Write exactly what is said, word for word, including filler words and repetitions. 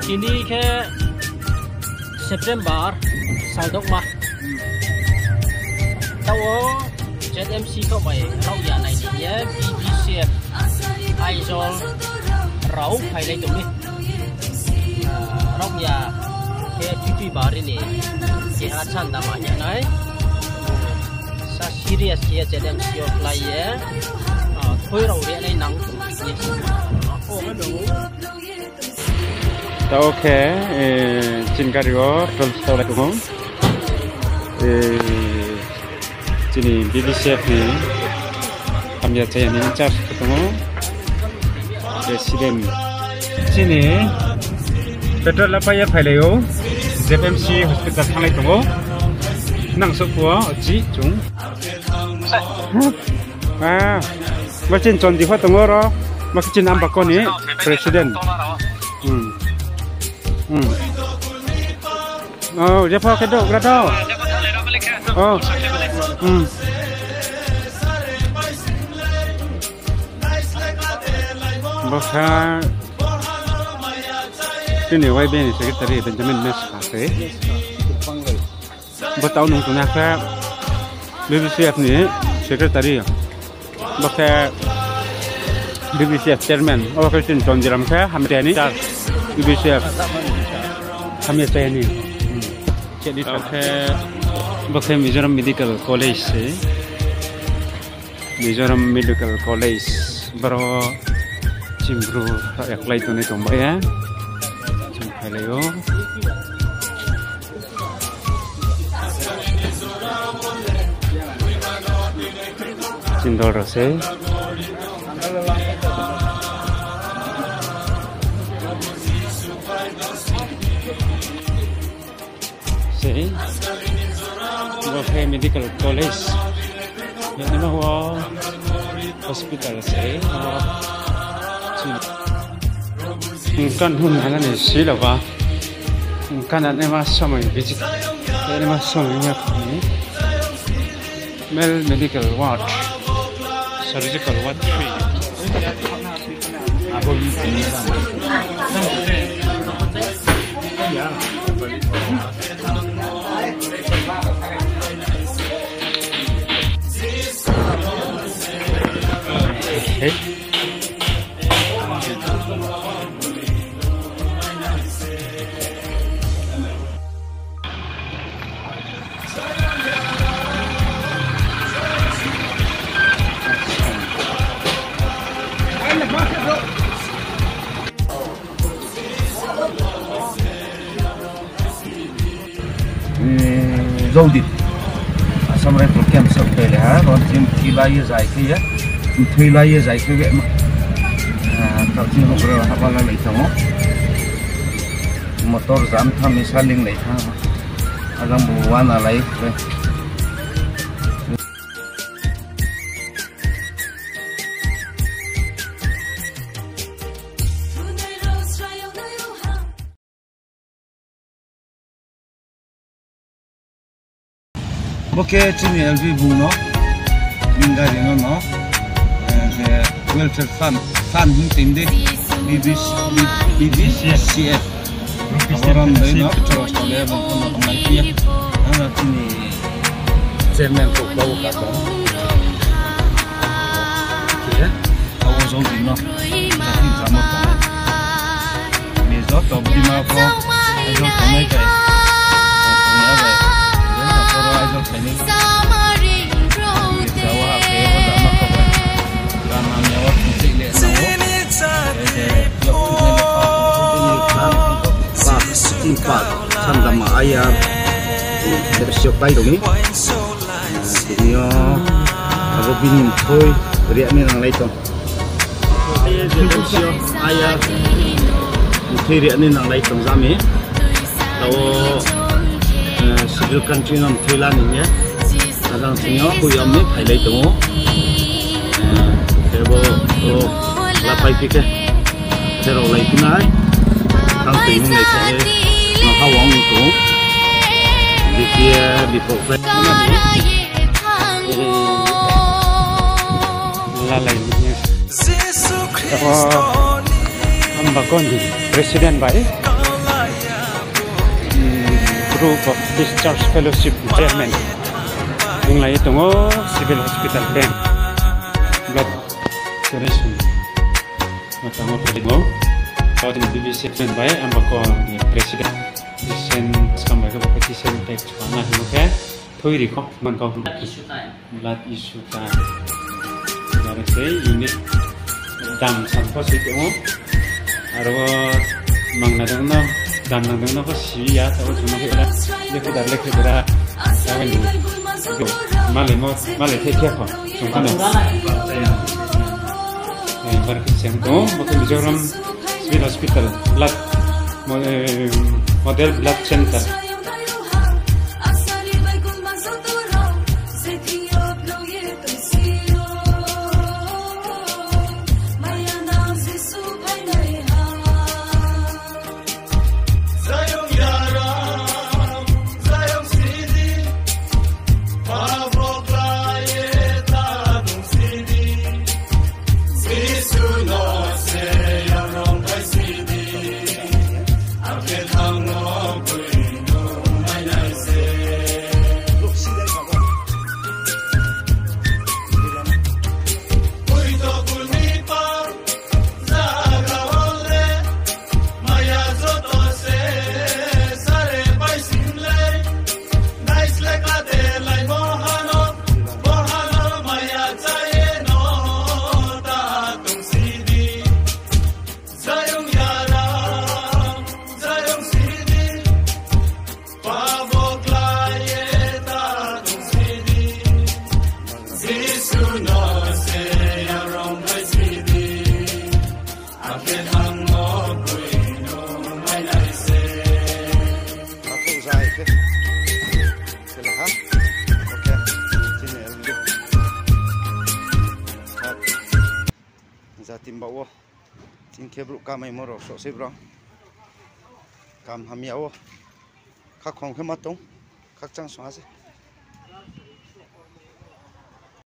Tini khe September saldokma. Taoh wo Z M C khaoh bai raohya nai ni ye B B C F Aizawl rao phailai tong mi. Raohya khe Tuitui Bari ni keha chanda ma ya nai. Sa serious khe Z M C yo klái ye, ah, khoi rao ri nai nang tong ye. Taoh khe, eh, chini gari wo petrol stao lai tong ou. Eh, chini B B C F ni hamya chaya ni in charge khe tong ou. President. Chini petrol la pai ye phailai ou. Z M C hospital thannglai tong ou. Nang souh phuh wo, chi chung. Ah, bo chini Chondi pho tong ou ro. Bo khe chini Ambako ni president. Hmm. Hmm. Oh, je pho khe do, gra do. Oh. Hmm. Bo kha chini Y B A ni secretary Benjamin Meskha se. Bo taoh nung tongna khe B B C F ni secretary. Bo khe B B C F chairman. Abo khe chini Chondiram khe hamya chaya ni B B C F hamya chaya ni. Hmm. Chini taoh khe bo khe Mizoram Medical College se. Mizoram Medical College, boro chini Bru rao apply tongnai tong bai ye. Chung phailai ou. Chini dol rao se. Se, bo khe medical college. Bo ni ma wo hospital se, o, chini. Kan hun nana ni sila ba. Kan ani ma somoi visit. Ani ma somoi ya kami. Male medical ward, surgical ward three. Okay. Zodi. Assam Rifle camp sa phai le ha, ro jin thi la ye zai khe ye, thi la ye zai khe ye, ah, tao jin houhgra haba la lai tong ou. Motor jam tha mi sa ling lai tha. Ajang bu wana lai khe. Bo khe chini L B bung no, bini gari no no, eh, je welfare fund, fund hing tong di, B B C, B B C F. Abo ram dei no, choro chole, bung no mai phi ya. Ano chini chairman ko bau ka tong. Khe, abo jodi no, jati jama tongnai. Ni joto bima pho, Aizawl tongnai bai. Tongnai bai. Ni joto pho Aizawl phainai. Ni jawa ha khe bo jama khabai. Rana miya wa thung chih le nang ou. Ede, yok thung le pa, pa, pa, ching pa, chandama aya. Ede siok tai dong ni. Tini yo, abo bini mthoi, ria ni nang lai tong. Aya, mthoi ria ni nang lai tong jami. Tao, eh, schedule country no mthoi la ni ye. Ajang sing yo, hui yam ni phai lai tong ou. Eh, khe bo, o, la phai phi khe. Khe rao lai phi nai. Thang tui ni lai khe, no ha wang tong ou. Bikhe, bipok phai. Lalai ni. Abo Ambako ni president bai. Bru Baptist Church Fellowship Chairman. Tonglai ye tong ou Civil Hospital Bank. Blood donation. Matang o phai tong ou. Kau chini B B C Chairman bai, ang bo ko ni President. Christian skam bai khe bo khe Christian text pa na himo khe. Thoi ri kho, man kau. Blood issue time. Blood issue time. Aro se unit dam sam pho se tong ou. Aro mang na dong no, dam na dong no pho si ya, tabo chung no khe ra, lekhe dar lekhe dera. Tabo ni. Malai mo, malai the khe pho, chung kha no. Eh, bar khe se tong ou, bo khe Mizoram Civil Hospital, blood, mo-, eh, Model Blood Center. Jati ni baoh wo chini khe brouh kamaimo rao soh sei brao. Kam hamya wo. Khakhong khe ma tong. Khakchang song ha se.